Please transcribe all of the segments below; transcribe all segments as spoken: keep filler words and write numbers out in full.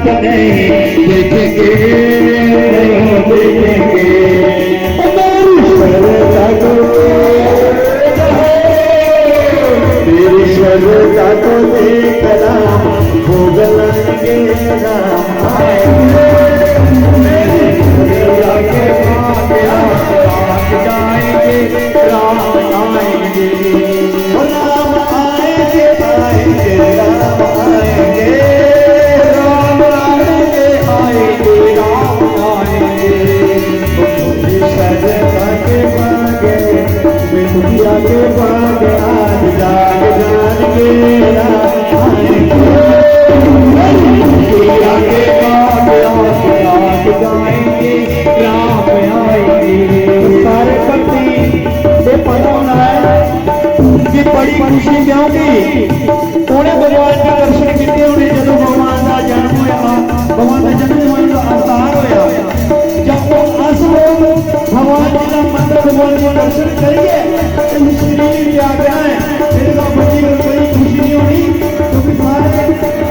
नहीं देखेंगे, नहीं देखेंगे। हमारी शरदा को, तेरी शरदा को देखना, भोग लाएंगे राम आएंगे। तेरी शरदा के भाग्य राम जाएंगे, राम आएंगे। राम आएंगे, आएंगे, राम आएंगे। राम आएंगे, आएंगे, राम आएंगे। ओ मेरी शरदा के बागे, मेरी कुटिया के बागे, आज जाग जाएंगे, राम आएंगे। मेरी कुटिया के बागे, आज जाग जाएंगे, राम आएंगे। सारे भक्ति ये पता होना है कि बड़ी खुशी क्योंकि उ'नें भगवान दे दर्शन कीते होने, जदों भगवान दा जन्म होया, भगवान दा जन्म होने दा अवतार होया। जब अस लोग भगवान जी दा मंदर, भगवान जी दे दर्शन करिए, ते उस शरीर गी त्यागना है, मेरे दा बड़ी कोई खुशी नहीं होनी, क्योंकि सारे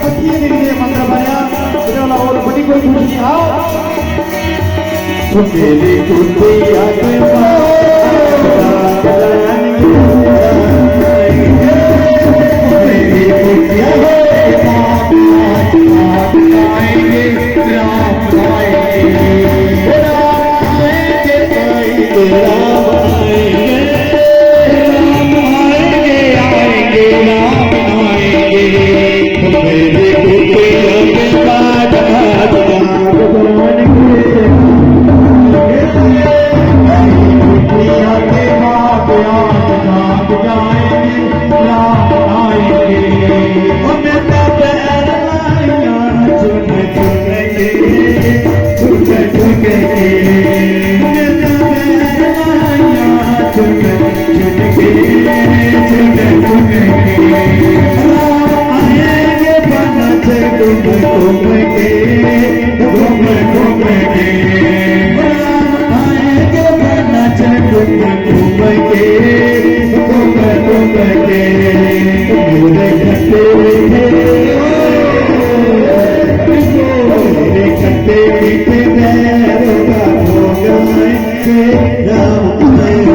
अक्खियां दिखदे मंदर भरेआ, एह्दे कोला होर बड़ी कोई खुशी नहीं। आओ। ओ मेरी कुटिया के बागे, मेरी कुटिया के बागे, राम आएंगे, राम आएंगे, राम आएंगे, राम आएंगे, राम आएंगे, आएंगे, राम आएंगे। मेरे कुटिया के बागे, आज जाग जाएंगे। कुटिया के बागे, आज जाग जाएंगे, राम आएंगे। ओ मैं तो पैर लाइया चुन चुन के, चुन चुन के। मैं तो पैर लाइया चुन चुन के, चुन चुन के। राम आएंगे बन से घूम घूम के, घूम घूम के। राम आएंगे बन से घूम घूम के, घूम घूम के। मेरे खट्टे मीठे, मेरे खट्टे मीठे पैरों का भोग लाएंगे, राम आएंगे।